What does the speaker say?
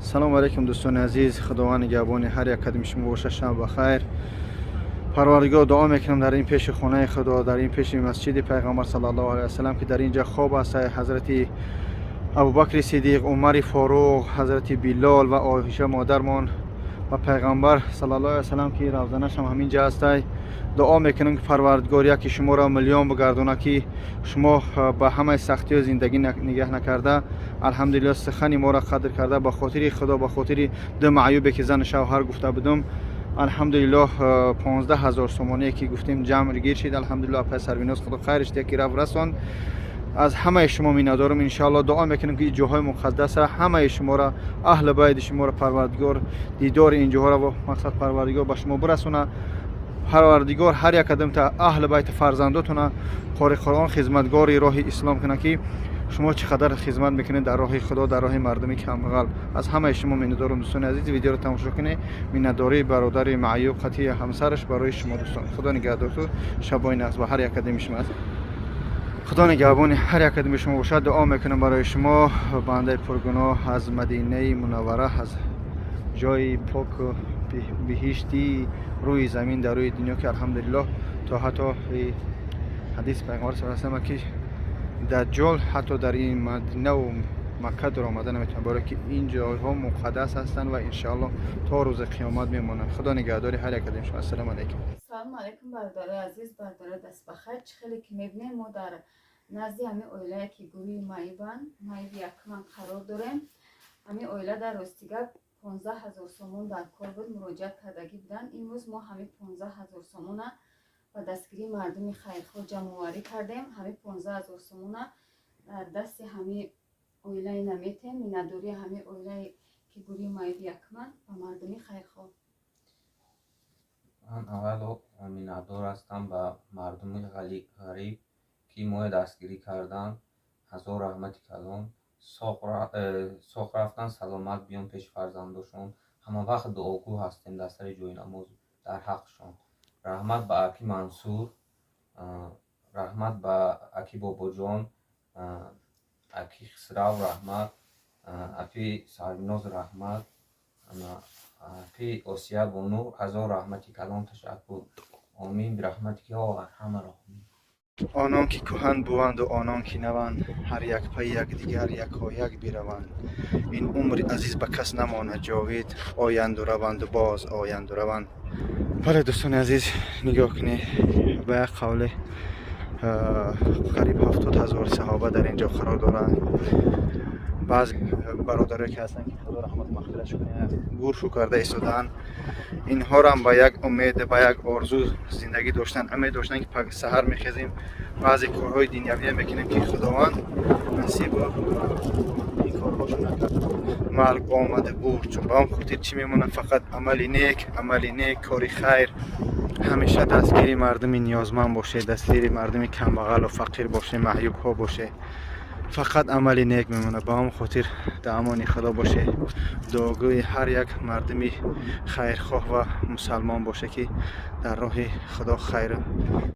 Салому алейкум, дӯстони азиз. Худованд нигаҳбони ҳар як қадами шумо боша. Шаб ба хайр. Парвардигор, дуо мекунам дар ин пеши хонаи Худо, дар ин пеши масҷиди Пайғамбар саллаллоҳу алайҳи васалам, ки дар ин ҷа хоб аст ҳазрати Абубакри Сиддиқ, Умари Форуқ, ҳазрати Билол ва Оиша модармон ва Пайғамбар саллаллоҳу алайҳи васалам, ки равзанашам ҳамин ҷа ҳастай. Дуо мекунам, ки Парвардигор яки шуморо миллион бигардона, ки шумо ба ҳамаи сахтиҳо зиндагӣ нигаҳ накарда, алҳамдулилло, сухани моро қадр карда, ба хотири Худо, ба хотири ду маъюбе, ки зану шавҳар гуфта будум, алҳамдулиллоҳ, 15 000 сомоние, ки гуфтем, ҷамъ гир шид. Алҳамдулиллоҳ, апай Сарвиноз, Худо хайриш диҳад, ки рафт расон. Аз ҳамаи шумо миннатдорам. Иншоалло, дуо мекунем, ки ин ҷоҳои муқаддаса ҳамаи шуморо, аҳли байти шуморо Парвардигор дидори ин ҷоҳоро, мақсад, Парвардигор ба шумо бирасона. Парвардигор ҳар як қадамта, аҳли байти, фарзандотона қори Қуръон, хизматгори роҳи ислом кунад, ки шумо чӣ қадар хизмат мекунед дар роҳи Худо, дар роҳи мардуми камбағал. Аз ҳамаи шумо миннатдорам, дӯстони азиз. Видеоро тамошо кунед. Миннатдории бародари маъюб қатъи ҳамсараш барои шумо, дӯстон. Худо нигаҳдорту. Шабои нағз ба ҳар як қадами шумо аст. Худо нигаҳбони ҳар як қадами шумо бошад. Дуо мекунам барои шумо, бандаи пургуноҳ, аз Мадинаи Мунаввара, аз ҷои поку биҳишти рӯи замин, дар рӯи дунё, ки алҳамдулиллоҳ, то ҳатто ҳадиси Пайғамбар с васалам, ки Даҷҷол ҳатто дар ин Мадинаву Макка даромада наметавонад, барое ки ин ҷойҳо муқаддас ҳастанд ва иншоалло то рӯзи қиёмат мемонанд. Худо нигаҳдори ҳар як қадами шумо. Ассалому алайкум. Салому алайкум, бародарои азиз, бародарои дастбахайр. Чӣ хеле ки мебинем, мо дар назди ҳамин оилае, ки гурӯҳи маибанд, маиби якуман қарор дорем. Ҳамин оила дар ростигап 15 000 сомон дар кор буд, муроҷиат кардагӣ буданд. Имрӯз мо ҳамин 15 000 сомона ба дастгирии мардуми хайрхоҳ ҷамъоварӣ кардем. Ҳамин 15 000 сомона дар дасти ҳамин оилаи наметем. Миннатдории ҳамин оилае, ки гурӯҳи маиби якуманд, ба мардуми хайрхоҳ. Ман аввало миннатдор ҳастам ба мардуми ғариб, ки моро дастгирӣ карданд. Ҳазор раҳмати калон. Соғ рафтан, саломат биён пеши фарзандошон. Ҳамавақт дуогӯ ҳастем дар сари ҷои намоз дар ҳаққшон. Раҳмат ба аки Мансур, раҳмат ба аки Бобоҷон, аки Хисрав, раҳмат, апи Сарвиноз, раҳмат, апи Осия Бону, ҳазор раҳмати калон, ташаккур. Омин бираҳматики ё арҳамар роҳимин. Онон ки кӯҳан буванду онон ки наванд, ҳар як пайи якдигар якояк бираванд. Ин умри азиз ба кас намонад ҷовид, оянду раванду боз оянду раванд. Бале, дӯстони азиз, нигоҳ кунед, ба як қавле қариб 70 000 саҳоба дар ин ҷо қарор доранд. Баъзе бародарое, ки ҳастанд, ки Худо раҳмат мағфиратш кунад, гуршу карда истодаанд. Инҳорам ба як умед, ба як орзу зиндагӣ доштанд, умед доштанд, ки саҳар мехезем, баъзе корҳои динявия мекунем, ки Худованд насибу ин корҳошо накард, марг омада бурд. Чун ба он хотир чӣ мемонад? Фақат амали нек, амали нек, кори хайр. Ҳамеша дастгири мардуми ниёзманд бошед, дастгири мардуми камбағалу фақир бошед, маъюбҳо бошед. Фақат амали нек мемонад. Ба он хотир дар амони Худо бошед. Дуогӯи ҳар як мардуми хайрхоҳ ва мусалмон боше, ки дар роҳи Худо хайр.